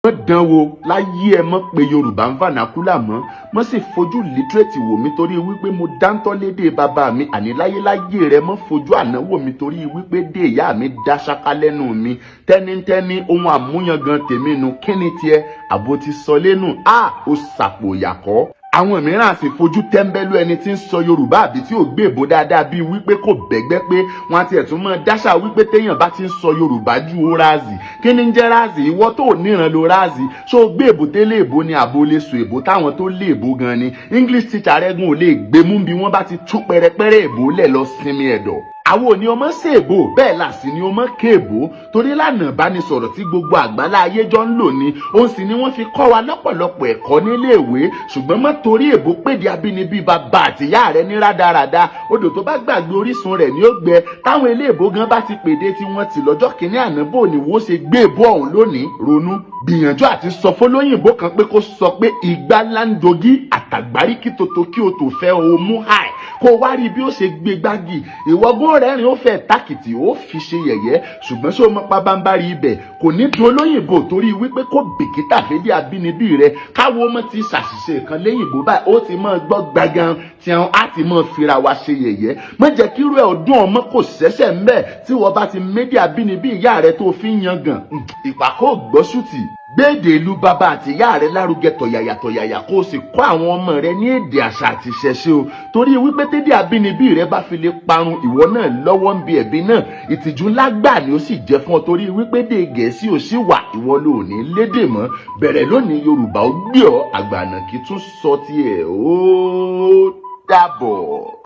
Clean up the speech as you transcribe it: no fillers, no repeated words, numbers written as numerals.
Mọ́ dán wò láyé ẹ, mọ́ pé Yorùbá ń vernacular mọ́. Mọ́ sì fojú illiterate wò mí torí wípé mo dáńtọ́ lédè bàbá mi. Àní láyéláyé rẹ, mọ́ fojú àná wò mí torí wípé dé ìyá mi dá ṣáká lẹ́nu mi. Tẹ́nítẹ́ní ohun àmúyangàn tèmi nu. Kíni tiẹ̀ àbò ti sọ lẹ́nu a ó sàpò ìyàkọ́. Àwọn mìíràn á sì fojú tẹ́ńbẹ́lú ẹni tí ń sọ Yorùbá àbí tí ò gbé èbó dáadáa, bíi wípé kò bẹ́gbẹ́ pé. Wọ́n á tiẹ̀ tún mọ́ dáṣà wípé téèyàn bá ti ń sọ Yorùbá ju, ó ráàzì. Kí ni ń jẹ́ ráàzì? Ìwọ tó níran lo ráàzì. Ṣó o gbé èbó tẹ́lẹ̀ èbó ni, àbò lè sọ èbó táwọn tó lé èbó gan ni? English teacher rẹ gun ò lè gbémú bí wọ́n bá ti tú pẹ́rẹpẹ́rẹ́ èbó lẹ̀ lọ sinmi ẹ̀dọ̀. Àwọn ò ní ọmọ ṣèbò bẹ́ẹ̀ là sí ni ọmọ kéèbó, torí lánàá ìbánisọ̀rọ̀ tí gbogbo àgbálá ayé jọ ń lò ní òun sì ni wọ́n fi kọ́ wa lọ́pọ̀lọpọ̀ ẹ̀kọ́ níléèwé. Ṣùgbọ́n mọ́ torí èbó pèdè abínibí bàbá àtìyá rẹ ní rádaràda. Odò tó bá gbàgbé orísun rẹ̀ ní ó gbẹ. Táwọn eléèbó gan bá ti pèdè tí wọ́n ti lọ́jọ́ kìíní àná, bò ní wó ṣe gbé èbó ọ̀hún lónìí? Ronú, gbìyànjú àti sọ fọlọ́yìnbó kan pé kó sọ pé ìgbà láńdogí àtàgbáríkì tòótọ́ kí o tó fẹ́ o mú háì, kó wá rí bí ó ṣe gbé gbági. Ìwọ́gbọ́n rẹ́rìn, ó fẹ́ tákìtì, ó fi ṣe yẹ̀yẹ́. Ṣùgbọ́n ṣé o mọ pabambari ibẹ̀? Kò ní dun olóyìnbó torí wípé kó bìkítà fédé abínibí rẹ. Káwọn ọmọ ti ṣàṣìṣe kan léyìnbó báyìí, ó ti máa gbọ́ gbàgán tí wọn á ti máa fira wa ṣe yẹ̀yẹ́. Má jẹ́ kí irú ẹ̀ ọdún ọmọ kò ṣẹ̀ṣẹ̀ ń bẹ̀ tí wọ́n bá ti médè abínibí ìyá rẹ tó fi ń yangàn. Ìpàkọ́ gbọ́sùtì gbéèdè ìlú bàbá àti ìyá rẹ lárugẹ tọ̀yàyà tọ̀yàyà, kó o sì kọ́ àwọn ọmọ rẹ ní èdè, àṣà àti ìṣẹ̀ṣe o, torí wípé tédé àbínibí rẹ bá fi lè parun, ìwọ náà lọ́wọ́ ń bi ẹ̀bí náà. Ìtìjú ńlá gbà ni ó sì jẹ́ fún ọ, torí wípé dé Gẹ̀ẹ́sì ò sì wà, ìwọ ló ní lédè mọ́. Bẹ̀rẹ̀ lónìí, Yorùbá ó gbé ọ. Àgbànàkì tún sọ tiẹ̀. Ó dàbọ̀.